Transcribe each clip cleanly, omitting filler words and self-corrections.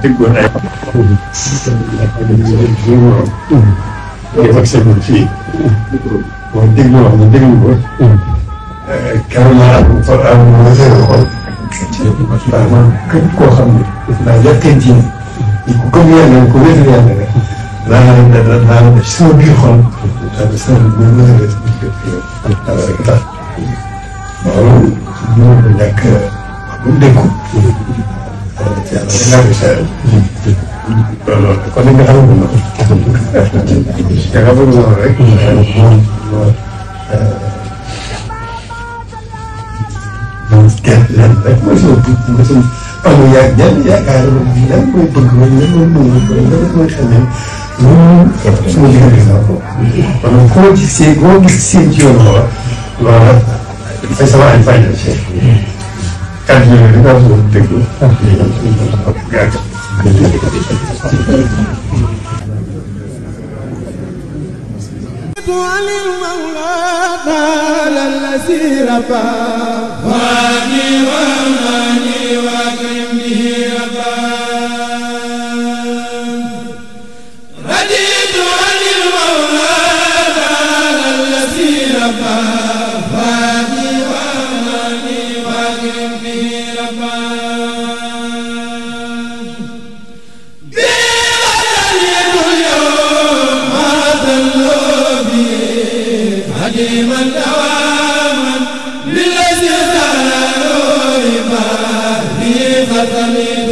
déggoon ay ak seen fii bon déglu wax na déglu ko keroog laa am fa am waaw man képp koo xam ne naa yàqee ji ni ku gëm yàlla ko wéetal yàlla rek naa la def sama biir xol daal sama biir mën a def rek tax loolu mënu ko ñàkk bu déggu yàlla loolu kon nag nga xamante ne da nga bëgg noonu rek gerte leen rek mooy sama Fallou yaakaar lan mooy bëgg mooy lan mooy xam ne loolu suma diggante sama bopp. kon koo gis seen ci yoon loola dafay sama ay fay la ci. kàddu yooyu rek daal di déglu.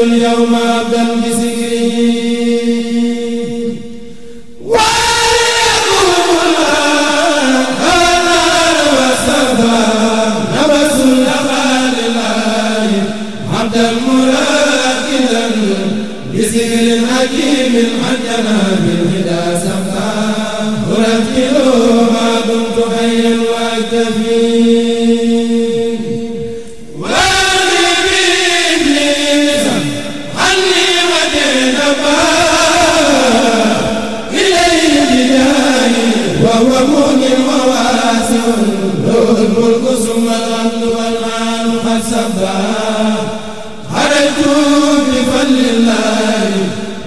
اليوم عبدا بسكره ويقول هذا وسبا نبس الأقال الله عبدا مراكدا بسكر حكيم عن جناب الهدى سفا أرتل ما دمت حيا واكتفي وهو مؤمن وواسع له الملك ثم الأمن والمال قد سبا خرجت بفضل الله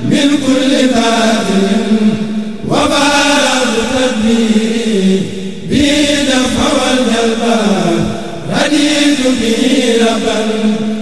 من كل باطل وبارك تدبيري به دفع والجلب رديت به ربا